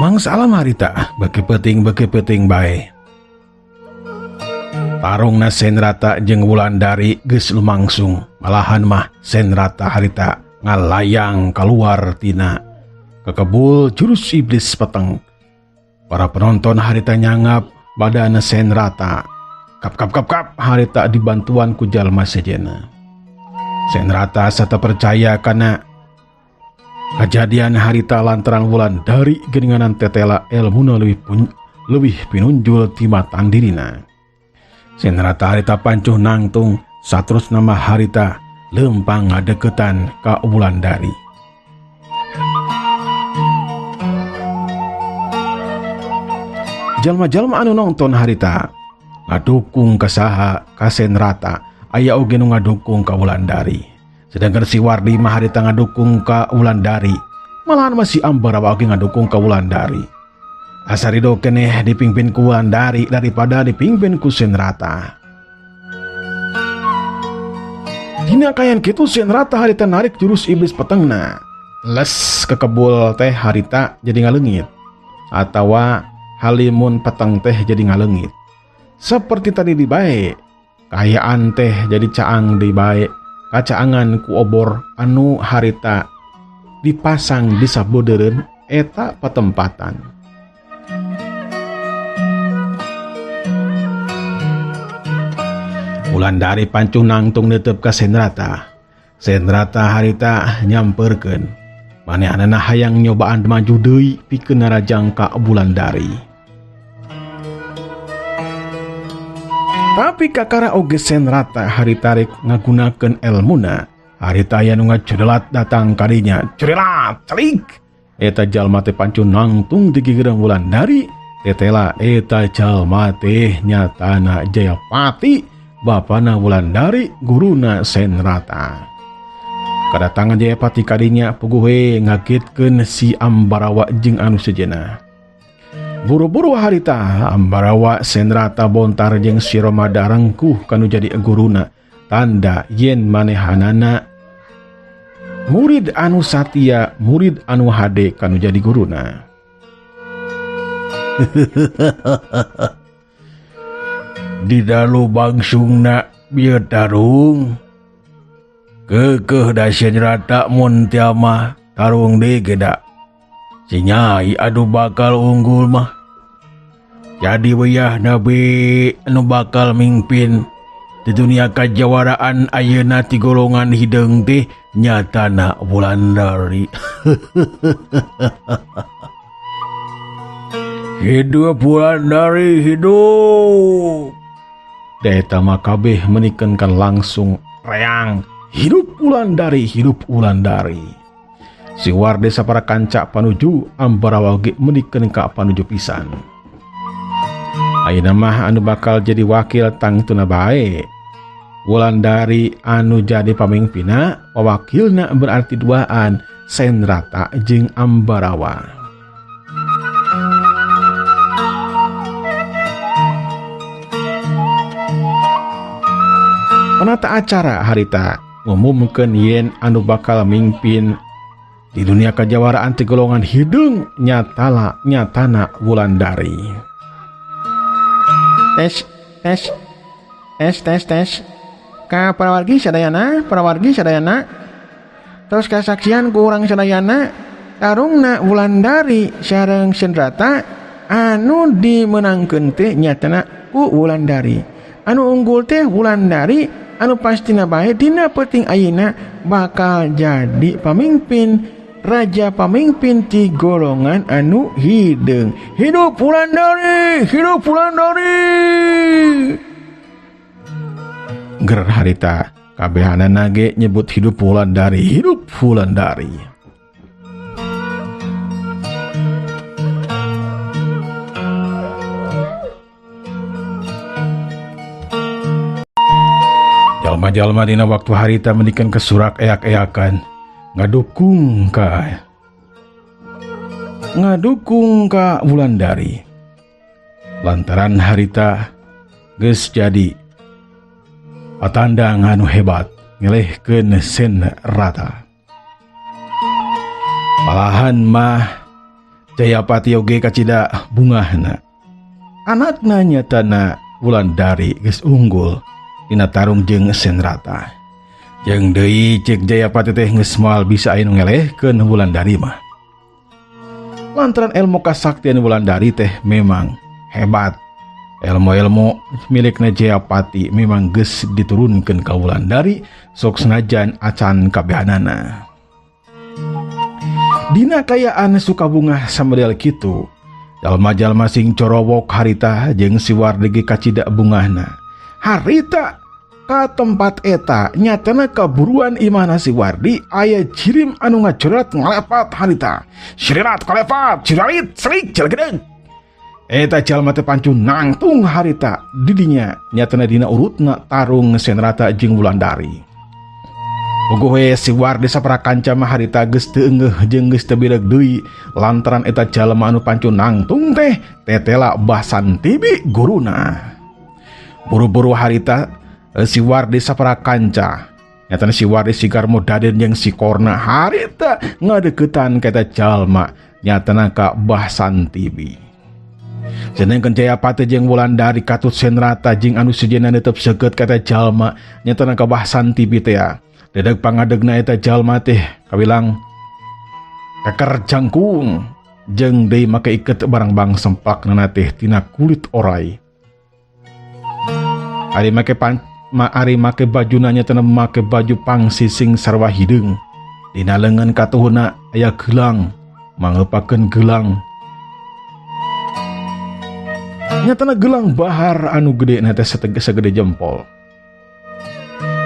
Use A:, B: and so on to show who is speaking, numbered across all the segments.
A: Mangsa alam harita beki peuting beki peuting bae. Tarungna Senrata jeung Wulandari geus lumangsung, malahan mah Senrata harita ngalayang kaluar tina kekebul jurus iblis peteng. Para penonton harita nyangap badan Senrata. Kap kap kap kap harita dibantuan ku jalma sejenna. Senrata asa teu percaya kana kajadian harita lantaran Wulandari geuninganan tetela elmuna leuwih pun leuwih pinunjul timatan dirina. Senrata harita pancuh nangtung saterusna mah harita leumpang ngadeukeutan ka Wulandari. Jalma-jalma anu nongton harita ngadukung ka saha ka Senrata, aya oge nu ngadukung ka Wulandari. Sedangkan si Wardi mah harita ngadukung ka Wulandari, malahan mah si Ambarawa oge ngadukung ka Wulandari. Asa rido keneh dipimpin ku Wulandari daripada dipimpin ku Senrata. Dina kayan kitu Senrata harita narik jurus iblis petengna. Les kekebul teh harita jadi ngaleungit atawa halimun peteng teh jadi ngaleungit. Seperti tadi di bae, kaayaan teh jadi caang di bae, kacaangan ku obor anu harita dipasang di sabodeureun eta patempatan. Wulandari pancuh nangtung neuteub ka Senrata. Senrata harita nyamperkeun. Manehanana hayang nyobaan maju deui pikeun narajang ka Wulandari. Tapi kakara oge Senrata harita rek ngagunakeun elmuna. Harita aya nu ngacerelat datang kadinya. Cerelat, celik. Eta jalma teh pancuh nangtung di gigireun Wulandari. Tetela eta jalma teh nyatana Jayapati, bapana Wulandari, guruna Senrata. Kadatangan Jayapati kadinya puguh we ngagetkeun si Ambarawa jeung anu sejenna. Buru-buru harita Ambarawa Senrata Bontar jeung si Romada rengkuh kanu jadi guruna, tanda yen manehanana murid anu satia, murid anu hade kanu jadi guruna. Di dalu bangsungna bieu tarung. Keukeuh da Senrata mun tia mah tarung deui ge da. Si Nyai anu bakal unggul mah. Jadi weyah nabi anu bakal mingpin di dunia kajawaraan ayeuna ti golongan hideung teh nyatana Wulandari. Hidup Wulandari, hidup. Da eta mah kabeh menikeunkan langsung reang. Hidup Wulandari, hidup Wulandari. Si Wardi sapara kanca panuju Ambarawa oge menikeun ka panuju pisan. Ayeuna mah anu bakal jadi wakil tangtuna bae. Wulandari anu jadi pamimpinna, wawakilna berarti duaan Senrata jeung Ambarawa. Penata acara harita ngumumkeun yen anu bakal mimpin di dunia kajawaraan ti golongan hideung nyatala nyatana Wulandari.
B: Tes, tes, tes, tes, tes. Ka parawargi sadayana, parawargi sadayana. Terus kasaksian ku urang sadayana, tarungna Wulandari sareng Senrata anu dimenangkeun teh nyatana ku Wulandari. Anu unggul teh Wulandari, anu pastina bae dina peuting ayeuna bakal jadi pamimpin, raja pamimpin ti golongan anu hideung. Hidup Wulandari, hidup Wulandari.
A: Ger harita kabehanana ge nyebut hidup Wulandari, hidup Wulandari. Jalma-jalma dina waktu harita menikan kesurak eak-eakan ngadukung ka Wulandari. Lantaran harita geus jadi patandang anu hebat ngelehkeun Senrata. Malahan mah Jayapati oge kacida bungahna. Anakna nyatana Wulandari geus unggul dina tarung jeung Senrata. Jeung deui cek Jayapati teh geus moal bisa aya nu ngelehkeun Wulandari mah. Lantaran ilmu kasaktian Wulandari teh memang hebat. Ilmu-ilmu milikna Jayapati memang geus diturunkeun ka Wulandari sok senajan acan kabehanana. Dina kayaan sukabungah samedel kitu, jalma-jalma sing corowok harita jeung si Wardi ge kacida bungahna. Harita ka tempat eta nyatana kaburuan imahna si Wardi aya jirim anu ngajorat ngalepat harita. Sirirat kalepat, ciralit, serik, jelgedeg. Eta jalma teh pancu nangtung harita didinya nyatana dina urutna tarung Senrata jeung Wulandari. Puguh we si Wardi saparakanca mah harita geus teu eungeuh jeung geus teu bireug deui lantaran eta jalma anu pancu nangtung teh tetela Basantibi guruna. Buru-buru harita si Wardi saparakanca nyatana si Wardi si Garmo Daden jeung si Korna harita ngadeukeutan ka eta jalma nyatana ka Basantibi. Sedengkeun Jayapati jeung Wulandari katut Senrata jeung anu sejenna netep seukeut ka eta jalma nyatana ka Basantibi teh. Dedeg pangadegna eta jalma teh kawilang keker jangkung jeung deui make iket barang bang semplakna teh tina kulit orai. Ari make pan, ma, ari make bajuna nyatana make baju pangsising sarwa hideung. Dina leungeun katuhuna aya gelang, mangeupakeun gelang. Nyatana gelang bahar anu gede na teh segede jempol.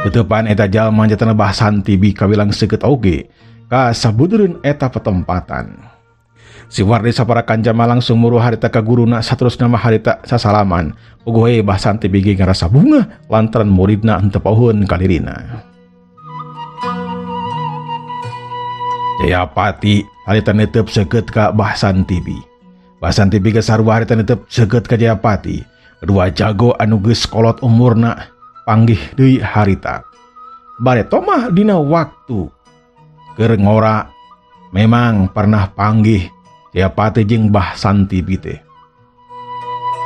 A: Tetepan eta jalma nyatana Basantibi kawilang seukeut oge ka sabudureun eta petempatan. Si Wardi saparakanca mah langsung muru harita ka guruna saterusna mah harita sasalaman. Puguh we Basantibi ge ngarasa bungah lantaran muridna henteu pauheun ka dirina. Jayapati harita netep seukeut ka Basantibi. Basantibi ge sarua harita netep seukeut ka Jayapati. Dua jago anu geus kolot umurna panggih deui harita. Bareto mah dina waktu keur ngora memang pernah panggih Jayapati jeung Basantibi teh.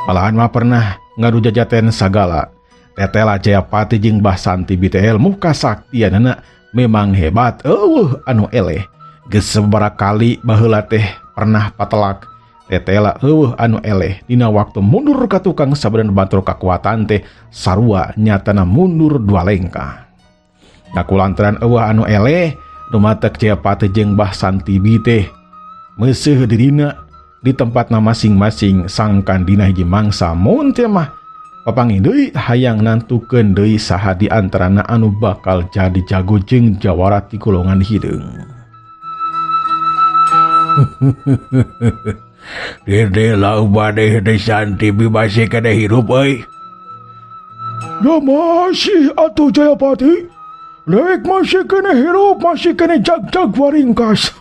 A: Malahan mah pernah ngadu jajaten sagala. Tetela Jayapati jeung Basantibi teh ilmu kasaktianana memang hebat eueuh anu eleh. Geus sababaraha kali baheula teh pernah patelak. Tetela eueuh anu eleh dina waktu mundur ka tukang sabenerna batur kakuatan teh sarua nyatana mundur dua lengkah. Ngaku lantaran eueuh anu eleh rumatek Jayapati jeung Basantibi teh meuseuh dirina di tempatna masing-masing sangkan dina hiji mangsa mun teh mah papanggih deui hayang nantukeun deui saha di antarana anu bakal jadi jago jeung jawara ti golongan hideung.
C: Dede lau badeh de Santibi masih kena hirup euy.
B: Ya masih atuh Jayapati. Dewek masih kena hirup, masih kena jag-jag waringkas.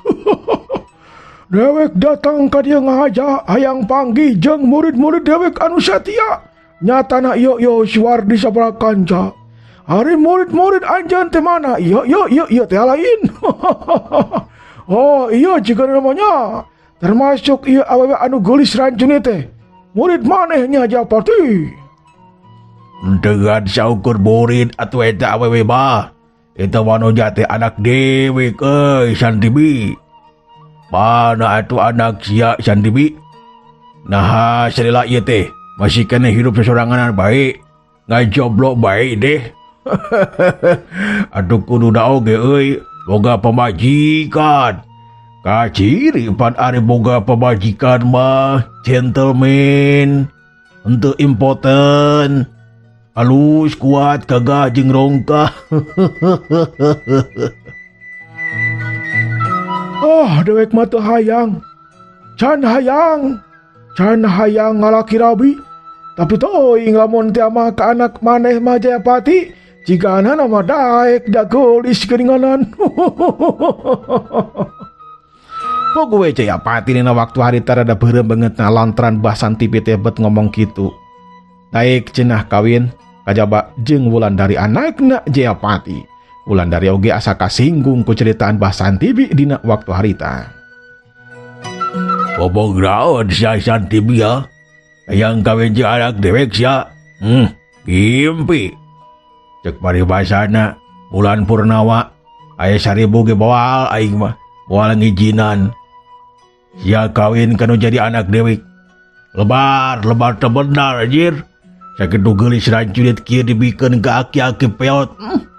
B: Dewek datang ka dieu ngahaja hayang panggih jeung murid-murid dewek anu satia. Nyatana ieu ieu si Wardi saparakanca. Ari murid-murid anjeun teh mana? Ieu ieu ieu ieu teh lain. Oh iya jika namanya termasuk ieu awewe anu geulis rancune teh. Murid manehnya Jayapati.
C: Dengan saukur murid atuh eta awewe mah. Eta manoja teh anak dewek euy Santibi. Mana atuh anak sia Santibi? Naha salila ieu teh masih kena hidup sesorangan bae. Ngajoblok bae deh. Aduh kudu oge euy boga pamajikan. Kaciri pan ari boga pamajikan mah gentleman, henteu impoten, halus kuat gagah jeung rongkah.
B: Oh, dewek mah teu hayang. Can hayang. Can hayang ngalaki rabi. Tapi teuing lamun teh mah ka anak maneh mah Jayapati, jigana mah daek da geulis geuninganan.
A: Pokoe Jayapati dina waktu harita rada beureum beungeutna lantaran Basantibi teh bet ngomong kitu. Daek cenah kawin kajaba jeung Wulandari anakna Jayapati. Wulandari oge asa kasinggung ku ceritaan Basantibi dina waktu harita.
C: Ngomong naon sia Santibi ya? Hayang kawin jeung anak dewek sia. Gimpi. Cek paribasana bulan purnawa aya 1000 ge moal aing mah. Moal ngijinan. Sia kawin kanu jadi anak dewek. Lebar, lebar teu bener anjir. Sakitu geulis rancurit kieu dibikeun ka aki-aki peot.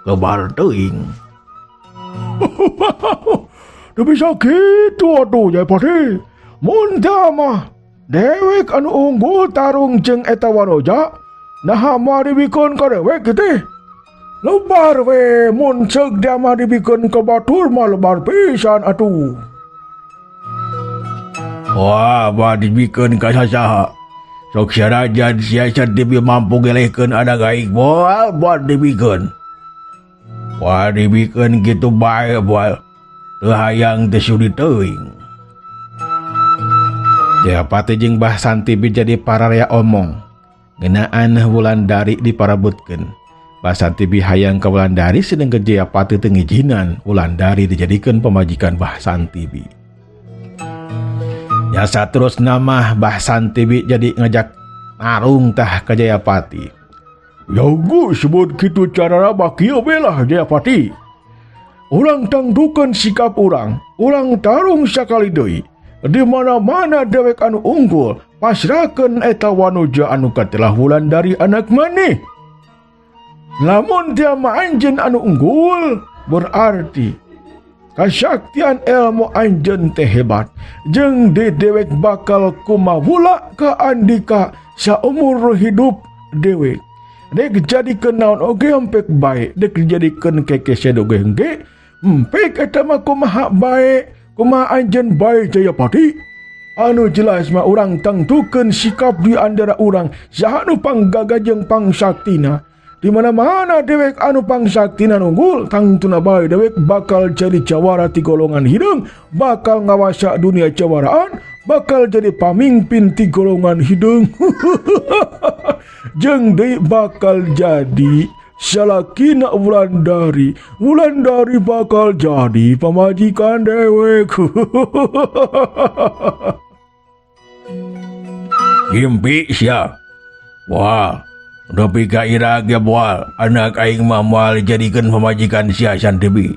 C: Kebar teuing.
A: Teu bisa kitu atuh Jayapati. Mun teu mah dewek anu unggul tarung jeung eta wanoja, naha moal dibikeun ka dewek teh. Lebar we mun ceuk dia mah dibikeun ka batur mah lebar pisan atuh.
C: Wah, mah dibikeun ka sasaha. Sok sarajan sia Santibi mampu ngelehkeun anak aing moal moal dibikeun. Wah, dibikeun kitu bae moal. Teu hayang teh sudi teuing.
A: Jayapati jeung Bah Santibi jadi pararea omong ngeunaan Wulandari diparabutkeun. Bah Santibi hayang ka Wulandari sedengkeun Jayapati teu ngijinan Wulandari dijadikeun pamajikan Bah Santibi. Nya saterusna mah Bah Santibi jadi ngajak tarung tah ka Jayapati. Ya geus sebut kitu carana mah kieu we lah Jayapati. Urang tangdukeun sikap urang, urang tarung sakali deui. Di mana-mana dewek anu unggul, pasrahkeun eta wanoja anu katelah Wulandari anak maneh. Lamun dia mah anjeun anu unggul, berarti kasaktian ilmu anjeun teh hebat. Jeung di dewek bakal kumawula ka andika saumur hidup dewek. Dek jadikeun naon oge empek bae, dek dijadikeun keke sedo ge hengge, empek eta mah kumaha bae. Kumaha anjeun bae Jayapati? Anu jelas mah urang tangtukeun sikap di antara urang saha nu panggagah jeung pangsaktina. Di mana-mana dewek anu pangsaktina unggul, tangtuna bae dewek bakal jadi jawara ti golongan hideung, bakal ngawasa dunia jawaraan, bakal jadi pamimpin ti golongan hideung. Jeung deui bakal jadi salakina Wulandari. Wulandari bakal jadi pamajikan dewek.
C: Gimpi sia. Wah, nepi ka ira ge moal anak aing mah moal dijadikeun pamajikan sia Santibi.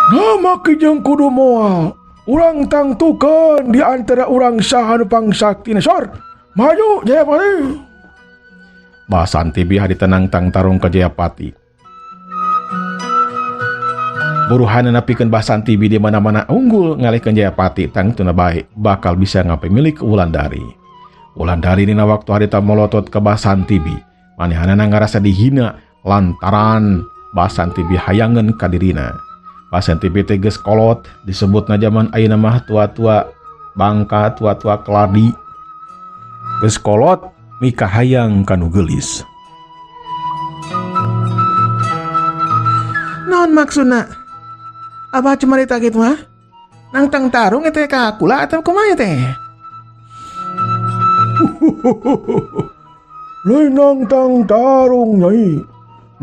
A: Nah, make jeung kudu moal. Urang tangtukeun di antara urang saha nu pangsaktina. Sor, maju Jayapati. Bah Santibi hari tenang tang tarung ka Jayapati. Buruhana napikeun Bah Santibi di mana-mana unggul ngalihkeun Jayapati tangtuna bae bakal bisa ngapemilik Wulandari. Wulandari dina waktu harita molotot ka Bah Santibi. Manehanana ngarasa dihina lantaran Bah Santibi hayangeun ka dirina. Bah Santibi teh geus kolot disebutna jaman ayeuna mah tua-tua bangka, tua-tua keladi. Geus kolot mika hayang kanu geulis.
B: Naon maksudna? Abah cuma dita kitu mah? Nangtang tarung eta ka kula atau kumaha teh?
A: Lain nangtang tarung nyai.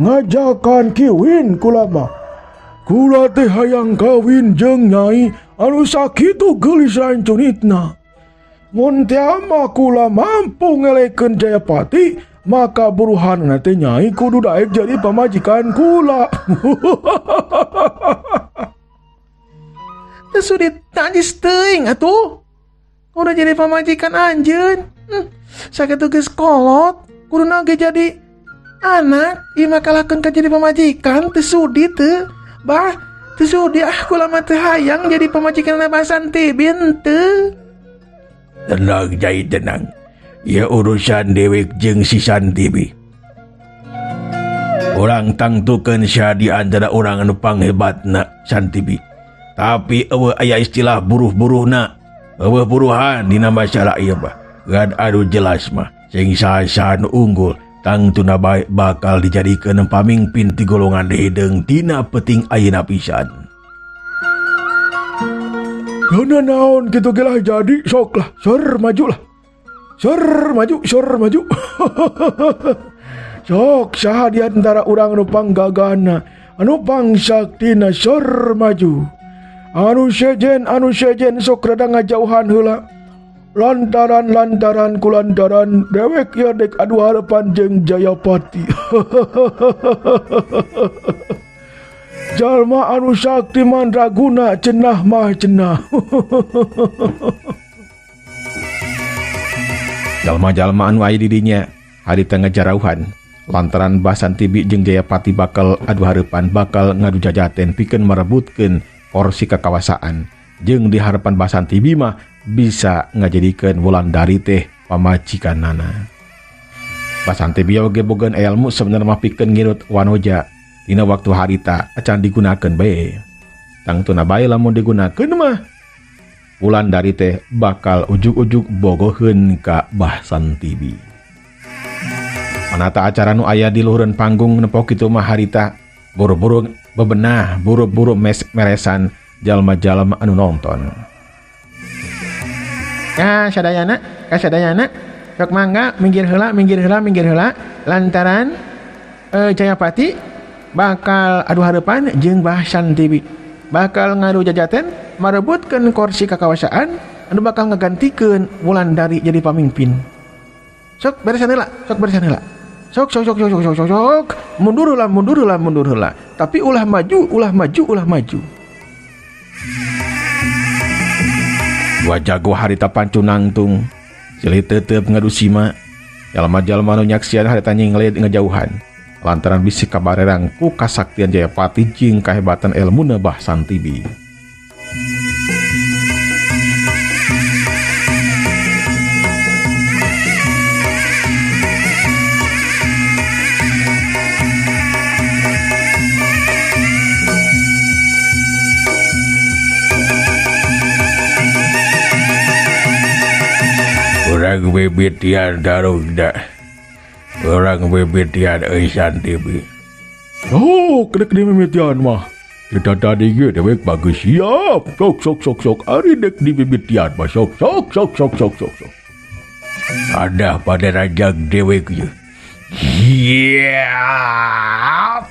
A: Ngajakan kiwin kula mah. Kula teh hayang kawin jeung nyai anu sakitu geulis rancunitna. Mun teh mah kula mampu ngelekeun Jayapati, maka buruhanna teh nyai kudu daek jadi pamajikan kula.
B: Teu sudi najis teuing atuh. Kudu jadi pamajikan anjeun. Sakitu geus kolot, kuduna ge jadi anak, ieu mah kalahkeun ka jadi pamajikan teu sudi teu. Bah, teu sudi ah kula mah teu hayang jadi pamajikan Bah Santibi henteu.
C: Tenang Jai, tenang. Ya urusan dewek jeung si Santibi. Urang tangtukeun sia di antara urang anu panghebatna Santibi. Tapi eueuh aya istilah buruh-buruhna. Eueuh buruhan dina masalah ieu mah. Gan anu jelas mah sing saha-saha nu unggul tangtuna bae bakal dijadikeun pamimpin ti golongan hideung dina peuting ayeuna pisan.
A: Karena naon gitu gelah jadi sok lah, sor maju lah. Sor maju, sor maju. Sok saha di antara urang nu panggagana, anu pangsaktina sor maju.
C: Anu sejen sok rada ngajauhan heula. Lantaran kulantaran dewek ieu dek adu harapan jeung Jayapati. Jalma anu sakti mandraguna cenah mah cenah.
A: Jalma-jalma anu aya di dinya harita ngajarauhan lantaran Basantibi jeung Jayapati bakal adu hareupan bakal ngadu jajaten pikeun merebutkeun porsi kakawasaan. Jeung di harapan Basantibi mah bisa ngajadikeun Wulandari teh pamajikanana. Basantibi oge boga ilmu sebenarnya mah pikeun ngirut Wanoja dina waktu harita acan digunakeun bae. Tangtuna bae lamun digunakeun mah Wulandari teh bakal ujug-ujug bogoheun ka Basantibi. Manata acara nu aya di luhureun panggung nempo kitu mah harita buru-buru bebenah, buru-buru meresan jalma-jalma anu nonton.
B: Ka sadayana sok mangga minggir heula lantaran Jayapati bakal adu hareupan jeung Basantibi. Bakal ngadu jajaten marebutkeun kursi kakawasaan anu bakal ngagantikeun Wulandari jadi pamimpin. Sok beresan heula. Sok mundur heula. Tapi ulah maju.
A: Dua jago harita pancu nangtung silih tetep ngadu sima. Jalma-jalma nu nyaksian harita nyinglet ngejauhan lantaran bisi kabarerang ku kasaktian Jayapati jeung kahebatan elmuna Basantibi.
C: Orang bebetian darugda. Orang bebetian euy Santibi.
A: Oh, kedek di bebetian mah. Kita tadi ge dewek bagus siap. Sok ari dek di bebetian mah sok.
C: Ada pada rajag dewek ye.
A: Yeah,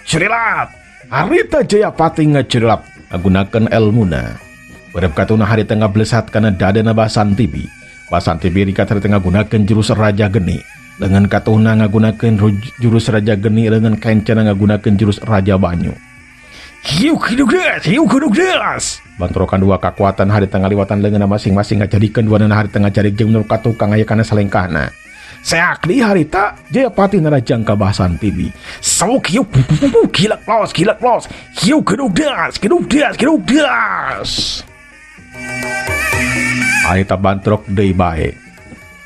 A: cerilat. Harita Jayapati ngecerilat ngagunakeun elmuna. Berep katuna harita ngablesat kana dadana Basantibi. Basantibi rikat harita ngagunakeun jurus Raja Geni. Lengan katuhna ngagunakeun jurus Raja Geni, lengan kencana ngagunakeun jurus Raja Banyu. Hiu hidup deras. Bantrokan dua kekuatan harita ngaliwatan lengan masing-masing ngajadikeun dua nana harita ngajarik jeung menurut katukang aya kana salengkahna. Seak di harita Jayapati narajang ka Basantibi. Sok hiu gila los. Hiu hidup deras. Harita bantrok deui bae.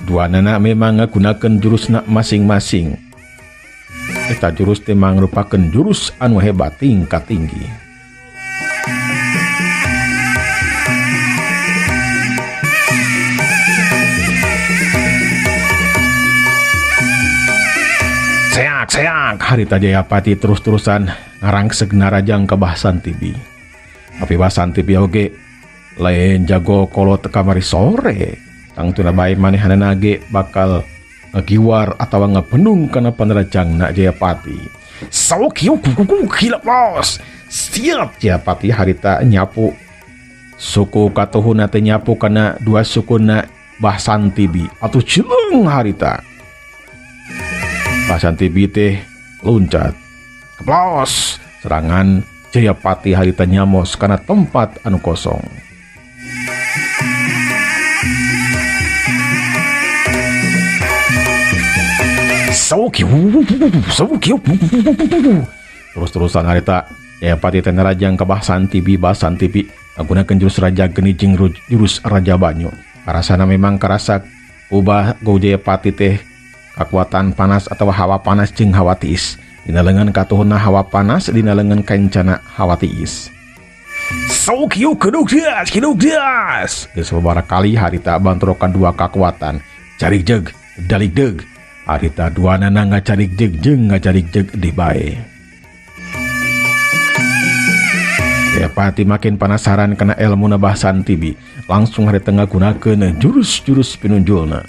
A: Dua nana memang ngagunakeun jurusna masing-masing. Eta jurus teh mangrupakeun jurus anu hebat tingkat tinggi. Seak harita Jayapati terus-terusan ngarangseg narajang ka Basantibi. Tapi Basantibi oge lain jago kolot kamari sore. Tangtuna bae manehanana ge bakal ngagiwar atawa ngapendung kana panrajangna Jayapati. Sok hiu gila los. Siap Jayapati harita nyapu suku katuhuna teh nyapu kana dua sukuna Basantibi atuh cileung harita. Basantibi teh loncat. Keplos serangan Jayapati harita nyamos kana tempat anu kosong. Terus-terusan harita Jayapati teh narajang ka Basantibi ngagunakeun jurus Raja Geni jeung jurus Raja Banyu. Karasana memang karasa ubah go Jayapati teh kekuatan panas atau hawa panas jeung hawa tiis. Dina leungeun katuhuna hawa panas, dina leungeun kencana hawa tiis. Sok hiu keduk das. Geus sababaraha kali harita bantrokan dua kekuatan. Carik jeug, dalik deug. Harita dua nana ngacarik jeug jeung ngacarik jeug di bae. Jayapati makin penasaran kana elmuna Basantibi. Langsung harita ngagunakeun jurus-jurus pinunjulna.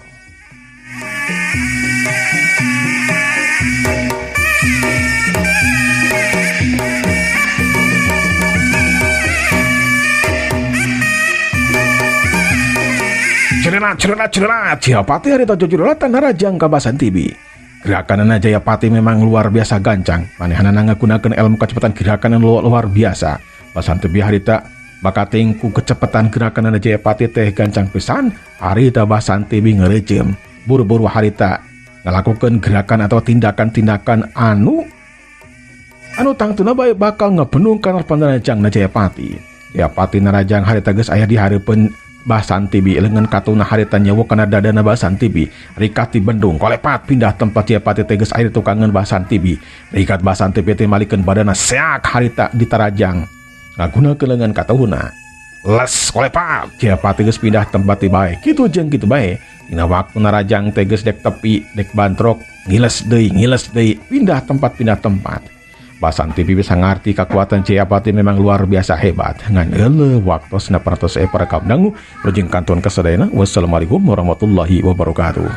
A: Cerelat cerelat cerelat Jayapati harita jojorolatan narajang ka Basantibi. Gerakanana Jayapati memang luar biasa gancang. Manehanana ngagunakeun ilmu kecepatan gerakan anu luar biasa. Basantibi harita bakating ku kecepatan gerakanana Jayapati teh gancang pisan. Harita Basantibi ngereuceum. Buru-buru harita ngalakukeun gerakan atau tindakan-tindakan anu anu tangtuna bae bakal ngebendung kana panarajang Jayapati. Jayapati narajang harita geus aya di hareupeun Basantibi, lengan katuna harita nyewo kana dadana Basantibi. Rikat di bendung kolepat pindah tempat Jayapati teh geus aya di tukangan Basantibi. Rikat Basantibi teh malikeun badana seak harita ditarajang ngagunakeun lengan katuhuna. Les kolepat Jayapati geus pindah tempat ti bae. Kitu jeung kitu bae dina waktu narajang teh geus dek tepi dek bantrok, ngiles deui ngiles deui, pindah tempat pindah tempat. Basantibi bisa ngarti kekuatan Jayapati memang luar biasa hebat. Ngan euleuh waktosna parantos para kaum dangu, wilujeng kantun kasadayana. Wassalamualaikum warahmatullahi wabarakatuh.